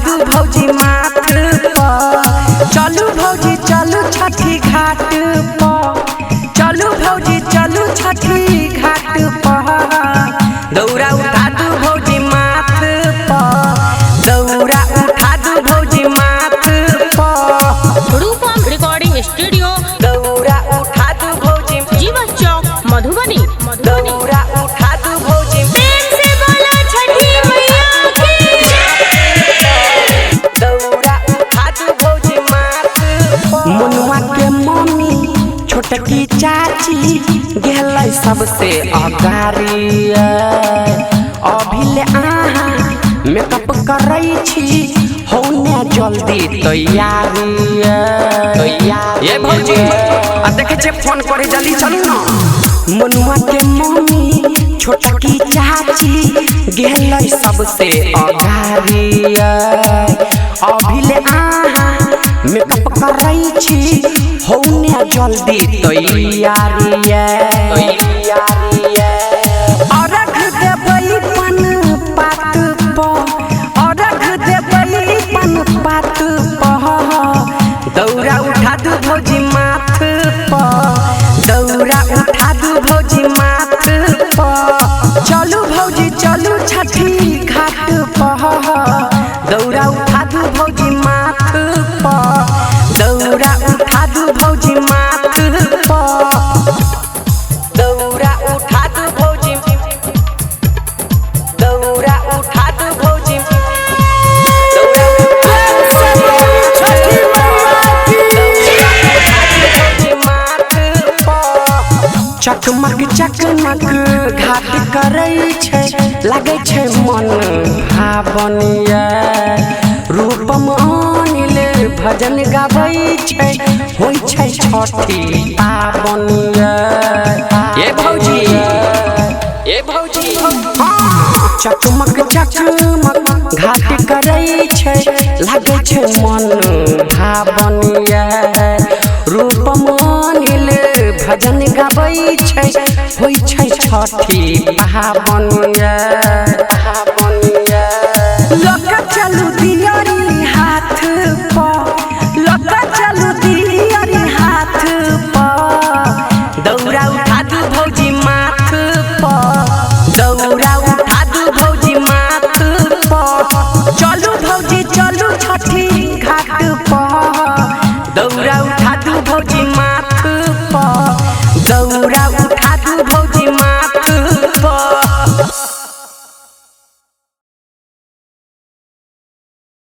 दू भौजी माथ पर। चलू भौजी चलू छठी घाट पर, चलू भौजी चलू छठी घाट पर। दौरा उठा दू भौजी माथ पर, दौरा उठा दू भौजी माथ पर। रूपम रिकॉर्डिंग स्टूडियो, दौरा उठा दू भौजी, जीवन चौक, मधुबनी। दौरा उठा दू भौजी, प्रेम से बोलो छठी मैया की। दौरा उठा दू भौजी माथ पर। मुनुआ के मम्मी छोटकी चाची गेलै सबसे अगारी, अभी ले अहाँ मेकअप करै छी हो ने जल्दी तैयारी। ये भौजी आ देखे छे फोन करे, जल्दी चलू ना। मुनुआ के मम्मी छोटकी चाची गेलै सबसे अगारी, अभी ले अहाँ मेकअप करै छी हो ने जल्दी तैयारी। अरघ देबै पन पात पर, अरघ देबै पन पात पर। दौरा उठा दू भौजी माथ पर, दौरा उठा दू भौजी माथ पर। चलू भौजी चलू छठी घाट पर, दौरा उठा दू भौजी माथ पर, दौरा उठा दू भौजी माथ पर। दौरा उठा दू भौजी, दौरा उठा दू भौजी, दौरा उठा दू माथ पर। चकमक चकमक घाट करै छै, लागै छै मन भावन ये। रूपम अनिल भजन गाबै छै, होइ छै छठी पावन ये। ये भौजी, ये भौजी, चकमक चकमक घाट करै छै, लागै छै मन भावन ये। रूपम अनिल भजन गाबै छै, होइ छै छठी पावन ये। लऽ चलू दियरी हाथ पर, लऽ चलू दियरी हाथ पर। दौरा उठा दू भौजी माथ पर, दौरा उठा दू भौजी माथ पर। चलू भौजी चलू छठी घाट पर, दौरा उठा दू भौजी माथ पर, दौरा उठा